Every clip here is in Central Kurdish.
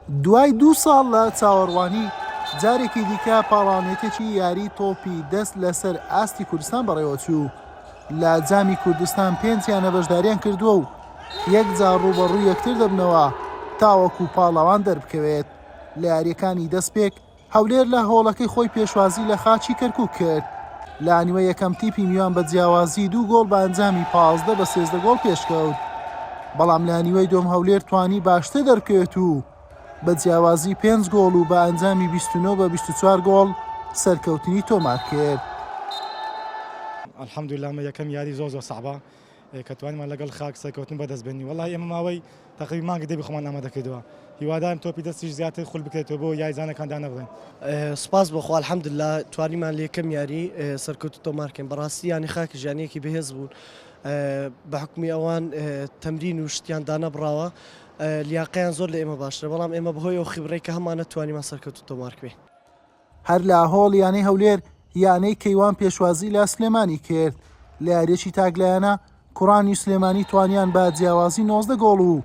دوای دوو ساڵ لە چاوەڕوانی، جارێکی دیکە پاڵاوێتێکی یاری تۆپی دەست لەسەر ئاستی کوردستان بەڕێوەچوو. لە جامی کوردستان پێنج یانە بەشداریان کردووە و یەکجار ڕووبەڕووی یەکتر دەبنەوە تاوەکو پاڵەوان دەربکەوێت. لە یارییەکانی دەستپێک، هەولێر لە هۆڵەکەی خۆی پێشوازی لە خاچی کەرکوک کرد. لە نیوەی یەکەم تیپی میوان بە جیاوازی دوو گۆڵ بە ئەنجامی 15 بە 13 گۆڵ پێشکەوت. بەڵام لە نیوەی دووەم هەولێر توانی باشتر دەربکەوێت و بە جیاوازی پێنج گۆڵ و بە ئەنجامی 29 بە 24 گۆڵ سەرکەوتنی تۆمار کرد. الحمدللە ئەمە یەکەم یاری زۆر زۆر سەعبە کە توانیمان لەگەڵ خاک سەرکەوتن بەدەست بێنین وەڵاهی ئێمە ماوەی تەقریبی مانگی دەبی خۆمان ئامادە کردووە هیوادارم تۆپی دەستیش زیاتر خول بکرێتەوە بۆ یاریزانەکان دانەبڕێن. سوپاس بۆ خوا الحمدللە توانیمان لە یەکەم یاری سەرکەوتن تۆمار کەین بەڕاستی یانەی خاکیش یانەیەکی بەهێز بوون بە حوکمی ئەوان تەمرین و شتیان دانەبڕاوە لیاقەیان زۆر لە ئێمە باشترە بەڵام ئێمە بەهۆی ئەو خیبرەی کە هەمانە توانیمان سەرکەوتن تۆمار کەین. هەر لە هۆڵی یانەی هەولێر، یانەی کەیوان پێشوازی لە سلێمانی کرد، لە یارییەکی تاکلایەنە کوڕانی سلێمانی توانیان بە جیاوازی 19 گۆڵ و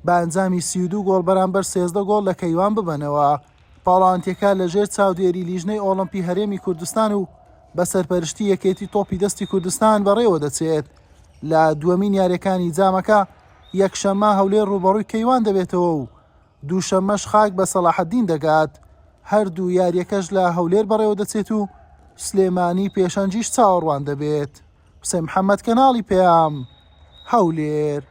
بە ئەنجامی 32 گۆڵ بەرامبەر 13 گۆڵ لە کەیوان ببەنەوە. پاڵەوانتیەکە لەژێر چاودێری لیژنەی ئۆڵۆمپی هەرێمی کوردستان و بە سەرپەرشتی یەکێتی تۆپی دەستی کوردستان بەڕێوەدەچێت. لە دووەمین یارییەکانی جامەکە یەکشەممە هەولێر ڕووبەڕووی کەیوان دەبێتەوە و دووشەممەش خاک بە سەڵاحەدین دەگات، هەردوو یارییەکەش لە هەولێر بەڕێوەدەچێت و سلێمانی پێشەنگیش چاوەڕوان دەبێت. حوسێن محەمەد، کەناڵی پەیام، هەولێر.